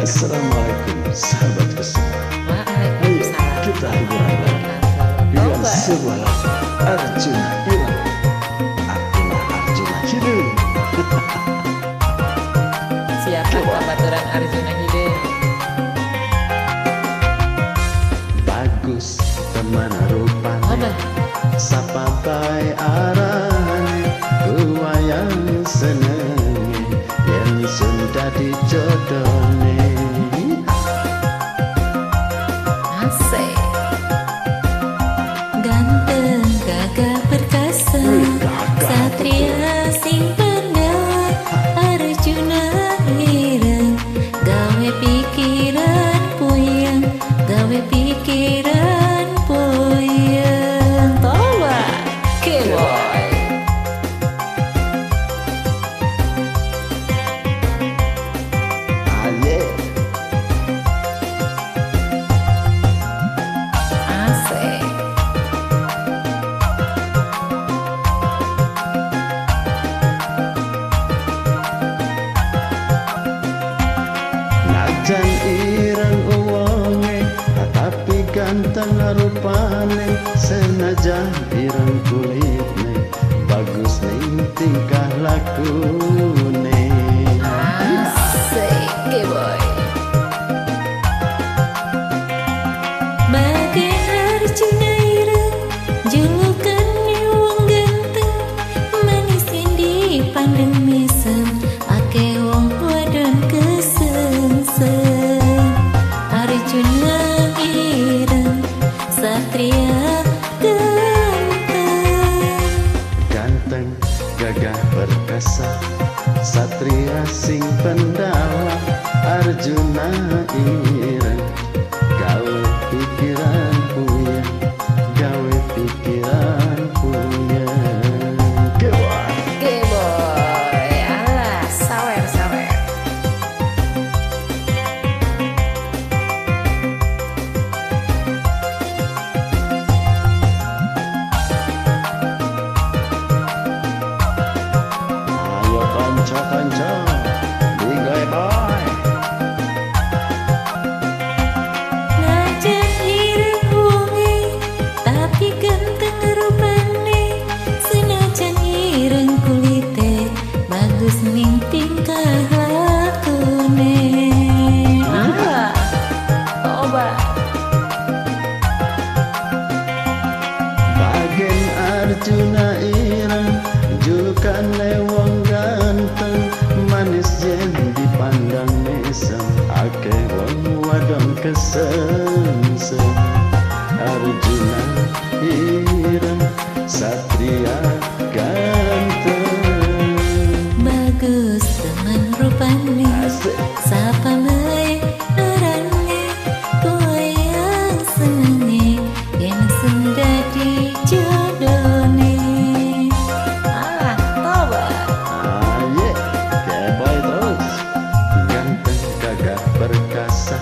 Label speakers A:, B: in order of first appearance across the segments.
A: Assalamualaikum sahabatku semua. Ayo kita hiburan lagi dengan sebuah lagu Arjuna Ireng. Arjuna Arjuna Hideung.
B: Siapa babaturan Arjuna Hideung?
A: Bagus teman rupane, sapa bae arane, kuwayang senenge yen sun dadi jodone.
B: Asik. Ganteng gagah perkasa, satria sing pendawa, Arjuna ireng, gawe pikiran puyeng, gawe pikiran puyeng. Toba keboy.
A: Aye.
B: Asik.
A: Najan ireng uwonge, tapi ganteng rupane, senajan ireng kulitne, bagus ning tingkah lakune.
B: Asik keboy. Bagai Arjuna ireng, julukane wong ganteng, manis yen dipandeng mesem, akeh wong wadon kesengsem. Arjuna ireng, satria ganteng.
A: Ganteng gagah perkasa, satria sing pendawa, Arjuna ireng, gawe pikiran puyeng, gawe pikiran puyeng. Keboy.
B: Keboy, alah sawer sawer.
A: Ayo kanca-kanca, digawe boy.
B: Najan ireng wonge, tapi ganteng rupane, senajan ireng kulite, bagus ning tingkah lakune. Alah, toba.
A: Bagen Arjuna ireng, julukane wong ganteng, manis yen dipandang mesem, akeh wong wadon kesengsem. Arjuna ireng, satria ganteng.
B: Bagus teman rupane,
A: Asik.
B: sapa bae arane, kuwayang senenge yen sun dadi jodone. Ah, toba.
A: Aye, keboy terus. Ganteng gagah perkasa,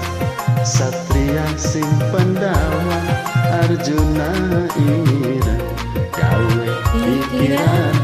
A: satria sing pendawa, Arjuna ireng, gawe pikiran